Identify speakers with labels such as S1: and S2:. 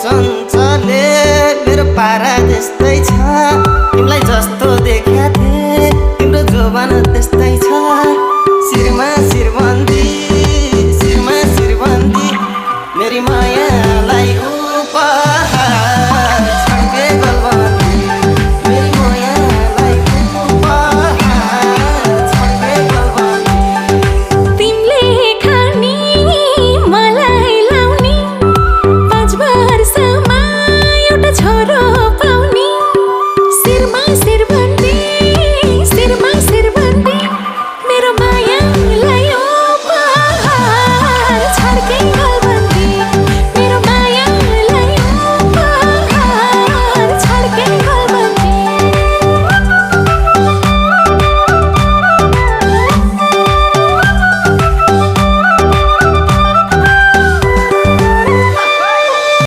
S1: चञ्चले मेरो पारा त्यस्तै छ तिमीलाई जस्तो देखा थिए तिम्रो जोबान त्यस्तै